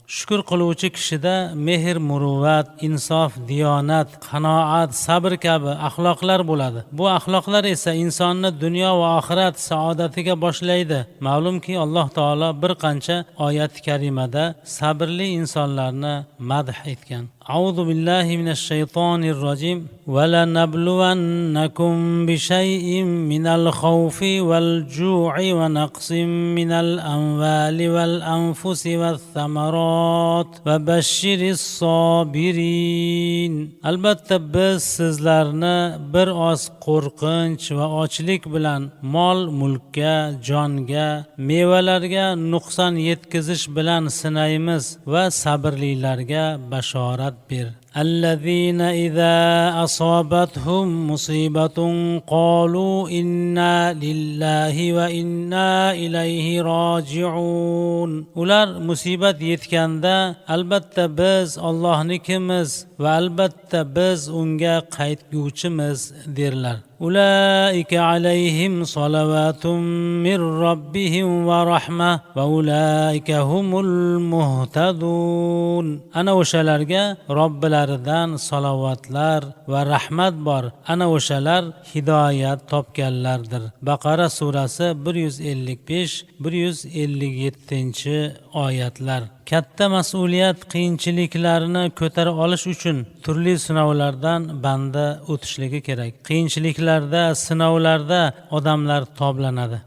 Shukr qiluvchi kishida mehr, muruvvat, insof, diyonat, qanoat, sabr kabi axloqlar bo'ladi. Bu axloqlar esa insonni dunyo va oxirat saodatiga boshlaydi. Ma'lumki, Alloh taolo bir qancha oyat karimada sabrli insonlarni madh etgan. Auzu billahi minash shaytonir rojim. Va lanabluwannakum bishay'in minal khawfi wal ju'i va naqsin minal amvali wal anfusi vath thamarat va bashshiris sobirin. Albatta biz sizlarni bir oz qo'rqinch va ochlik bilan mol mulkka, jonga, mevalarga nuqson yetkazish bilan sinaymiz va sabrlilarga bashorat ber. الذين إذا أصابتهم مصيبة قالوا إنا لله وإنا إليه راجعون. Ular musibat yetganda, albatta biz Allohnikimiz va albatta biz unga qaytguvchimiz, derlar. أولئك عليهم صلوات من ربهم ورحمة وأولئك هم المهتدون. Ana o'shalarga Robbilaridan salovatlar va rahmat bor. Ana o'shalar hidoyat topganlardir. Baqara surasi 155 157 oyatlar. Katta mas'uliyat, qiyinchiliklarni ko'tara olish uchun turli sinovlardan banda o'tishligi kerak. Qiyinchiliklarda, sinovlarda odamlar toblanadi.